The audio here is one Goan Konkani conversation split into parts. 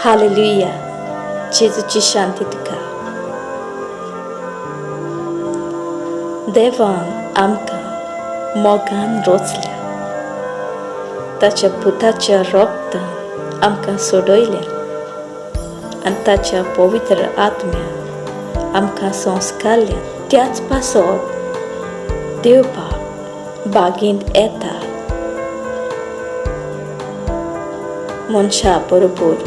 हालेलुया! जेजूची शांती तुका. देवान आमकां मोगान रोचल्या, ताच्या पुताच्या रोगतान आमकां सोडयल्या आनी ताच्या पवित्र आत्म्यान आमकां संस्कारल्या. त्याच पासत देव बाप बागेंत येता, मनशा बरोबर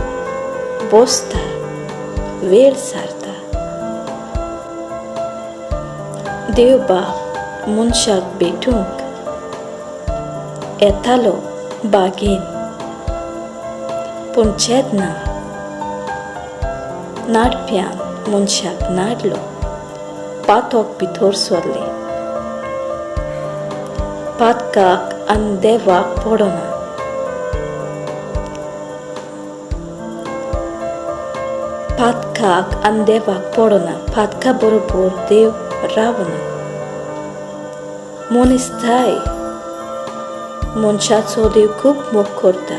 बसता, वेळ सारता. देव बाप मनशाक भेटूंक येतालो बागेन, पूण जेन्ना नाडप्यान मनशाक नाडलो, पातक भितर सरलें. पातकाक आनी देवाक पडना. पातकाक आनी देवाक पडना. पातका बरोबर देव रावना. मनीस जाय, मनशाचो देव खूब मोग करता.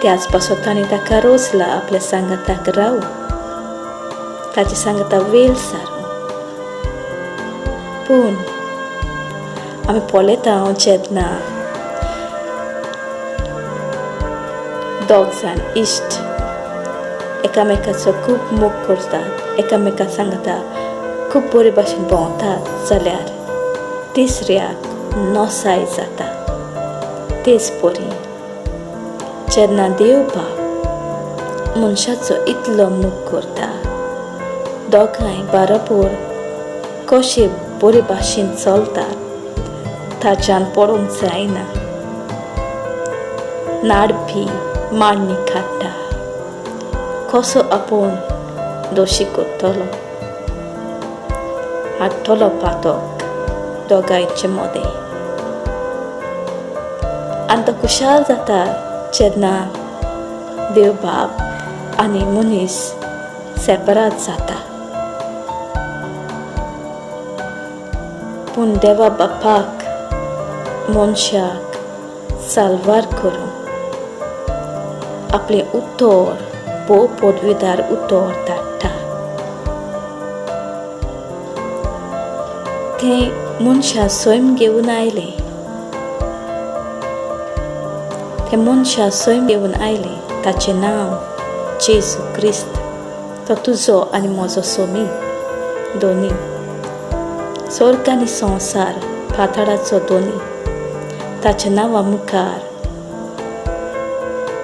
त्याच पासत ताणें ताका रोजला आपल्या सांगाताक रावूं, ताचे सांगाता वेळ सारूं. पूण आमी पळयता जेन्ना दोग जाण इश्ट एकामेकाचो खूब मोग करतात, एकामेका सांगता खूब बरे भाशेन भोंवतात, जाल्यार तिसऱ्याक नसाय जाता. तेच परी जेन्ना देव बाप मनशाचो इतलो मोग करता, दोगांय बाराबोर कशे बरे भाशेन चलतात ताच्यान पळोवंक जायना. नाडपी माण्णी काडटा, कसो आपूण दोशी करतलो, हाडटलो पातक दोगांयचे मदें. आनी तो खुशाल जाता जेन्ना देव बाप आनी मनीस सेपरात जाता. पूण देवा बापाक मनशाक साल्वार करूंक आपलें उतर, भोव पदवीदार उतर धाडटा. तें मनशां सैम घेवन आयलें, तें मनशां सैम घेवन आयलें. ताचें नांव जेजू क्रिस्त. तो तुजो आनी म्हजो सोमी दोनी, स्वर्ग आनी संवसार पाताळाचो दोनी. ताच्या नांवा मुखार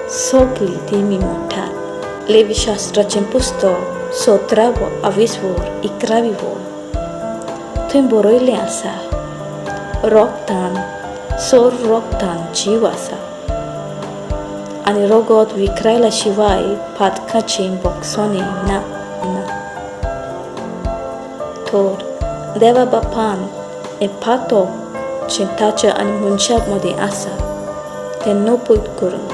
सगळीं देमी म्हणटात. लेवीशास्त्राचें पुस्तक 17वो आवीस वोर 11वी वोळ, थंय बरयल्लें आसा, रोगतान सोर रोगतान जीव आसा आनी रोगत विकरायल्या शिवाय पातकाचें बोगसणें ना. तर देवा बापान हें पातक जें ताच्या आनी मनशा मदीं आसा तें नपयत करून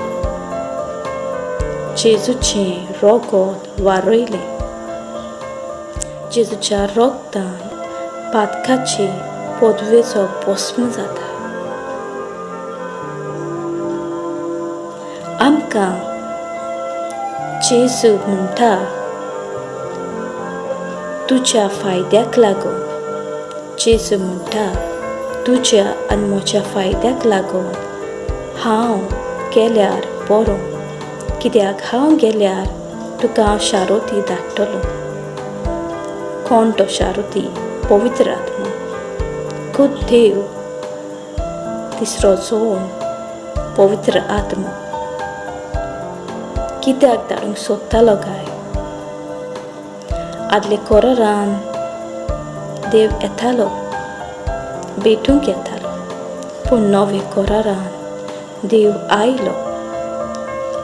जेजूचें रोगत वारयलें. जेजूच्या रोगतान पातकाचे पदवेचो भस्म जाता. आमकां जेजू म्हणटा, तुज्या फायद्याक लागून. जेजू म्हणटा, तुज्या आनी म्हज्या फायद्याक लागून हांव गेल्यार बरो, कित्याक हांव गेल्यार तुका हांव शारोती धाडटलो. कोण तो शारोती? पवित्र आत्मो, खूद देव तिसरो जोन पवित्र आत्मो. कित्याक धाडूंक सोदतालो काय? आदले कोरारान देव येतालो, भेटूंक येतालो, पूण नवे कोरारान देव आयलो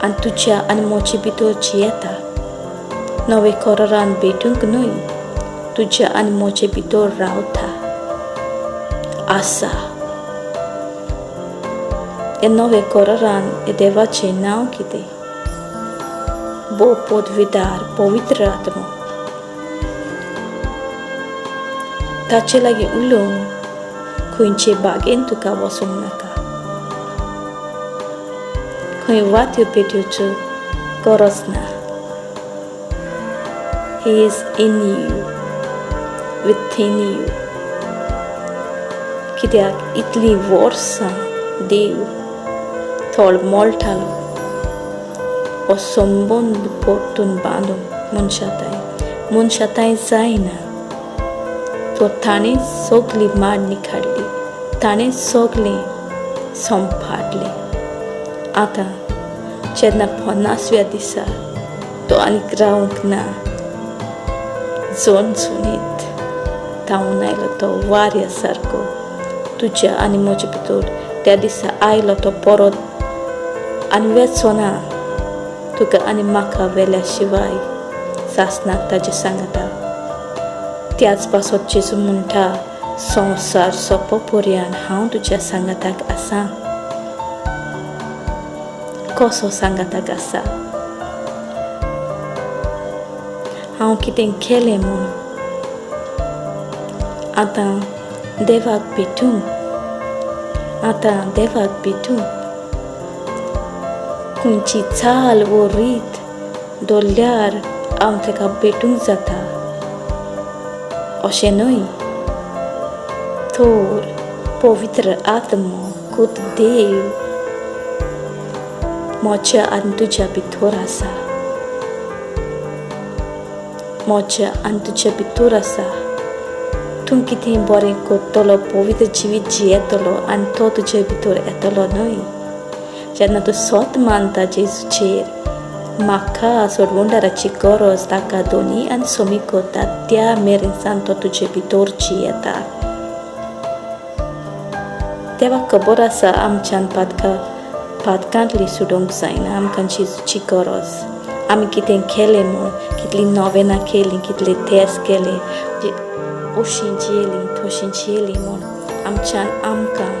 आनी तुज्या आनी म्हजे भितर जियेता. नवे कोरारान भेटूंक न्हय, तुज्या आनी म्हजे भितर रावता आसा. हे नवे कोरारान हे देवाचें नांव कितें? भोव पदवीदार पवित्र आत्मो. ताचे लागीं उलोवंक खंयचे बागेन तुका वचूंक नाका, खंय वात्यो पेटोवच्यो गरज ना. He is in you, within you. कित्याक इतलीं वर्सां देव तळमळटालो हो संबंद परतून बांदूंक मनशा तांय. मनशा तांय जायना तर ताणें सगली माडणी काडली, ताणें सगलें संपाडलें. आतां जेन्ना पन्नासव्या दिसा तो आनीक रावंक ना, झणझणीत धांवून आयलो तो वाऱ्या सारको तुज्या आनी म्हज्या भितर. त्या दिसा आयलो तो परत आनी वेचो ना. तुका आनी म्हाका वेल्या शिवाय सासणाक ताजे सांगाता. त्याच पासत जेजू म्हणटा, संवसार सोंपो पर्यान हांव तुज्या सांगाताक आसा. कसो सांगाताक आसा? हांव कितें केलें म्हूण आतां देवाक भेटूंक, आतां देवाक भेटूंक खंयची चाल वो रीत धरल्यार हांव ताका भेटूंक जाता अशें न्हय, तर पवित्र आत्मो खूद देव म्हज्या आनी तुज्या भितर आसा, म्हज्या आनी तुज्या भितर आसा. तूं कितें बरें करतलो, पवित्र जिवीत जियेतलो आनी तो तुजे भितर येतलो न्हय. जेन्ना तूं सोत मानता जेजूचेर, म्हाका सोडवणदाराची गरज, ताका दोनी आनी सोमी करता, त्या मेरेनसान तो तुजे भितर जियेता. देवाक खबर आसा आमच्यान पातकांतली सुटोवंक जायना, आमकां जेजूची गरज. आमी कितें केलें म्हूण, कितलीं नोवेनां केलीं, कितले तेस केले, अशीं जियेलीं तशीं जियेलीं म्हूण आमच्यान आमकां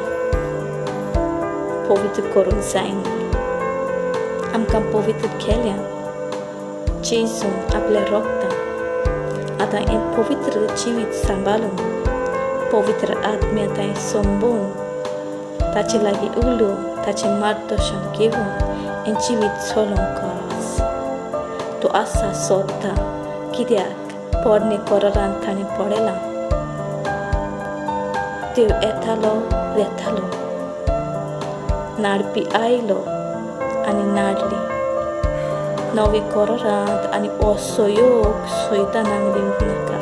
पवित्र करूंक जायना. आमकां पवित्र केल्या जेजून आपल्या रोगतान. आतां हें पवित्र जिवीत सांबाळून पवित्र आत्म्या तांय संबोवन ताचे लागीं उलोवन ताचें मार्गदर्शन घेवन हें जिवीत चलोवंक गरज. तूं आसा सोदता कित्याक पोरणे कोरारान ताणें पळयलां देव येतालो वेतालो, नाडपी आयलो आनी नाडली. नवे कोरारांत आनी हो सहयोग सैतानाक दिवंक नाका.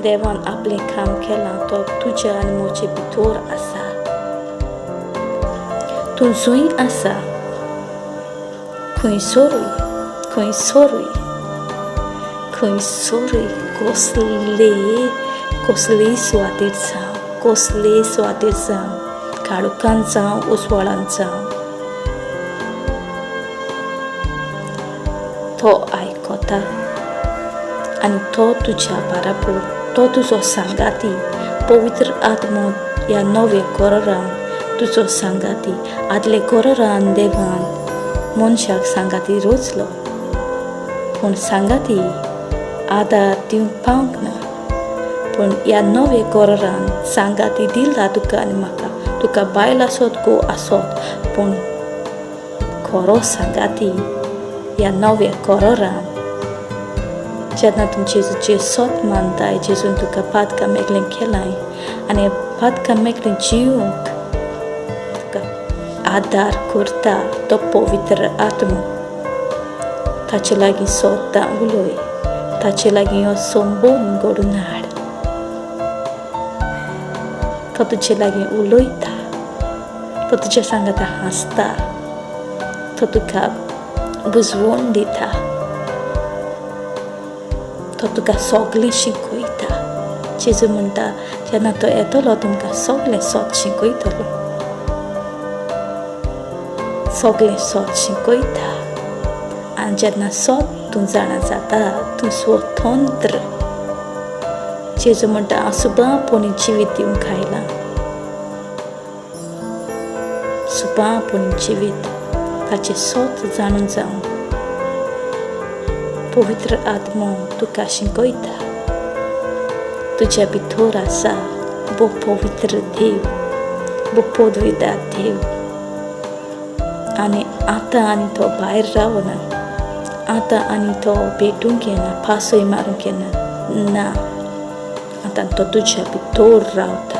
देवान आपलें काम केलां, तो तुज्या आनी म्हजे भितर आसा. तूं जंय आसा, खंयसरूय, खंयसरूय, खंयसरूय, कसले कसलेय सुवातेर जावं, कसलेय सुवातेर जावं, काळोखान जावं, उजवाडान जावं, तो आयकता आनी तो तुज्या बाराबर, तो तुजो सांगाती. पवित्र आत्मो ह्या नव्या कोरारान तुजो सांगाती. आदले कोरारान देवान मनशाक सांगाती रोचलो, पूण सांगाती आदार दिवंक पावंक ना. पूण ह्या नव्या कोरारान सांगाती दिला तुका आनी म्हाका. तुका बायल आसत, घोव आसत, पूण खरो सांगाती ह्या नव्या कोरारान. जेन्ना तूं जेजूचेर सोत मानताय, जेजून तुका पातकां मेकळें केलाय आनी पातकां मेकळें जिवंक तुका आदार करता तो पवित्र आत्मो. ताचे लागीं सोदता उलय, ताचे लागीं हो संबंद घडून हाड. तो तुजे लागीं उलयता, तो तुज्या सांगाता हांसता, तो तुका बुजवण दिता, तो तुका सगळें शिकयता. जेजू म्हणटा, जेन्ना तो येतलो तुमकां सगळें सोत शिकयतलो, सगळें सोत शिकयता. आनी जेन्ना सोत तूं जाणा जाता, तूं स्वतंत्र. जेजू म्हणटा, हांव सुबापणी जिवीत दिवंक आयलां, सुबापणी जिवीत. ताचें सोत जाणून जावं पवित्र आत्मो तुका शिकयता. तुज्या भितर आसा भो पवित्र देव, भो पदवीदार देव. आनी आतां आनी तो भायर रावना, आतां आनी तो भेटूंक येना, पासय मारूंक येना, ना, आतां तो तुज्या भितर रावता.